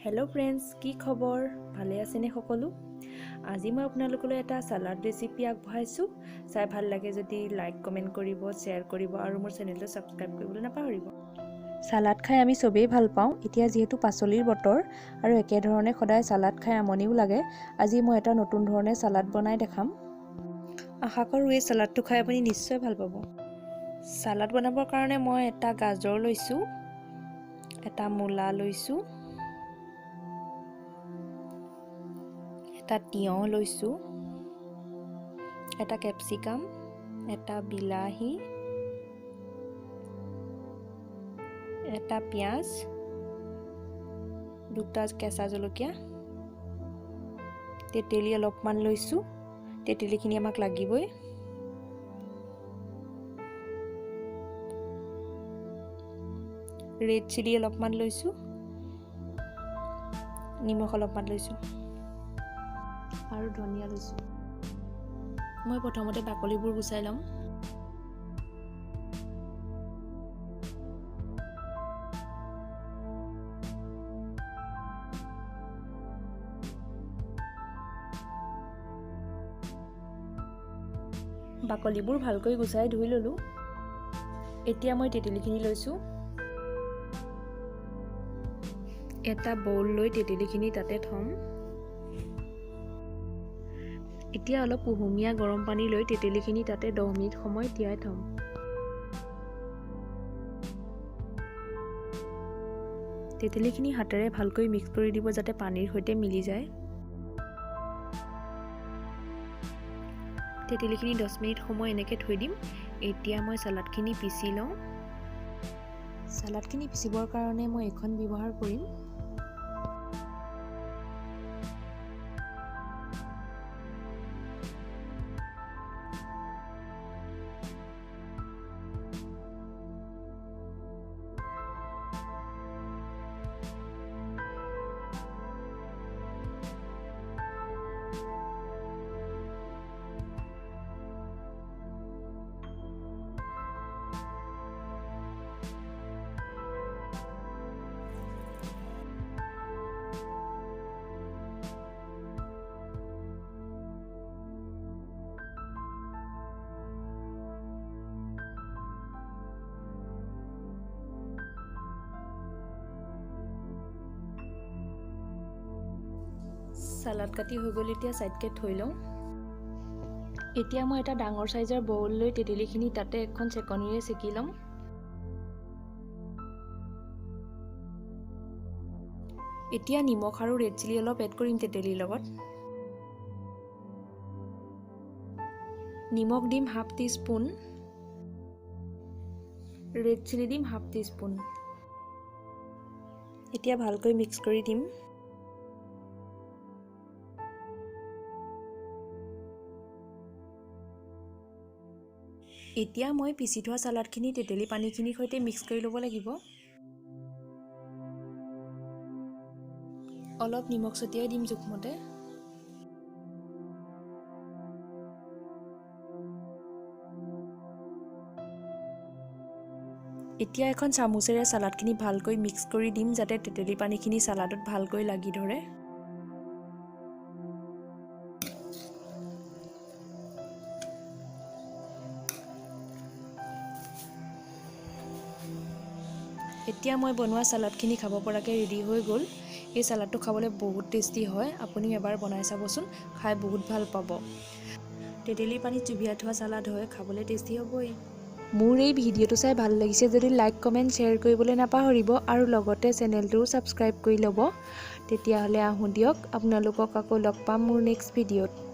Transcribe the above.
Hello' friends, কি খবৰ? ভালে আছেনে সকলো? আজি মই আপোনালোকলৈ এটা চালাড ৰেচিপি আগবঢ়াইছোঁ। চাই ভাল লাগে যদি লাইক, কমেণ্ট কৰিব, শ্বেয়াৰ কৰিব আৰু মোৰ চেনেলটো ছাবস্ক্ৰাইব কৰিবলৈ নাপাহৰিব। চালাড খাই আমি চবেই ভাল পাওঁ। এতিয়া যিহেতু পাচলিৰ বতৰ আৰু একেধৰণে সদায় চালাড খাই আমনিও লাগে, আজি মই এটা নতুন ধৰণে চালাড বনাই দেখাম। আশা কৰোঁ এই চালাডটো খাই আপুনি নিশ্চয় ভাল পাব। চালাড বনাবৰ কাৰণে মই এটা গাজৰ লৈছোঁ, এটা মূলা লৈছোঁ, এটা তিয়ঁহ লৈছোঁ, এটা কেপচিকাম, এটা বিলাহী, এটা পিঁয়াজ, দুটা কেঁচা জলকীয়া, তেতেলী অলপমান লৈছোঁ। তেতেলীখিনি আমাক লাগিবই। ৰেড চিলি অলপমান লৈছোঁ, নিমখ অলপমান লৈছোঁ আৰু ধনিয়া লৈছোঁ। মই প্ৰথমতে বাকলিবোৰ গুচাই ল'ম। বাকলিবোৰ ভালকৈ গুচাই ধুই ল'লোঁ। এতিয়া মই তেতেলীখিনি লৈছোঁ। এটা বৌল লৈ তেতেলীখিনি তাতে থ'ম। এতিয়া অলপ কুহুমীয়া গৰম পানী লৈ তেতেলীখিনি তাতে 10 মিনিট সময় তিয়াই থ'ম। তেতেলীখিনি হাতেৰে ভালকৈ মিক্স কৰি দিব যাতে পানীৰ সৈতে মিলি যায়। তেতেলীখিনি 10 মিনিট সময় এনেকৈ থৈ দিম। এতিয়া মই চালাডখিনি পিচি লওঁ। চালাডখিনি পিচিবৰ কাৰণে মই এইখন ব্যৱহাৰ কৰিম। চালাড কাটি হৈ গ'ল, এতিয়া ছাইডকৈ থৈ লওঁ। এতিয়া মই এটা ডাঙৰ চাইজৰ বৌল লৈ তেতেলীখিনি তাতে এখন চেকনিৰে চেকি ল'ম। এতিয়া নিমখ আৰু ৰেড চিলি অলপ এড কৰিম তেতেলীৰ লগত। নিমখ দিম half teaspoon, red chilli দিম হাফ টি স্পুন। এতিয়া ভালকৈ মিক্স কৰি দিম। এতিয়া মই পিচি থোৱা চালাডখিনি তেতেলী পানীখিনিৰ সৈতে মিক্স কৰি ল'ব লাগিব। অলপ নিমখ ছটিয়াই দিম জোখমতে। এতিয়া এখন চামুচেৰে চালাডখিনি ভালকৈ মিক্স কৰি দিম যাতে তেতেলী পানীখিনি চালাডত ভালকৈ লাগি ধৰে। এতিয়া মই বনোৱা চালাডখিনি খাব পৰাকৈ ৰেডি হৈ গ'ল। এই চালাডটো খাবলৈ বহুত টেষ্টি হয়, আপুনি এবাৰ বনাই চাবচোন, খাই বহুত ভাল পাব। তেতেলী পানীত চুবিয়াই থোৱা চালাড হয়, খাবলৈ টেষ্টি হ'বই। মোৰ এই ভিডিঅ'টো চাই ভাল লাগিছে যদি লাইক, কমেণ্ট, শ্বেয়াৰ কৰিবলৈ নাপাহৰিব আৰু লগতে চেনেলটোও ছাবস্ক্ৰাইব কৰি ল'ব। তেতিয়াহ'লে আহোঁ দিয়ক, আপোনালোকক আকৌ লগ পাম মোৰ নেক্সট ভিডিঅ'ত।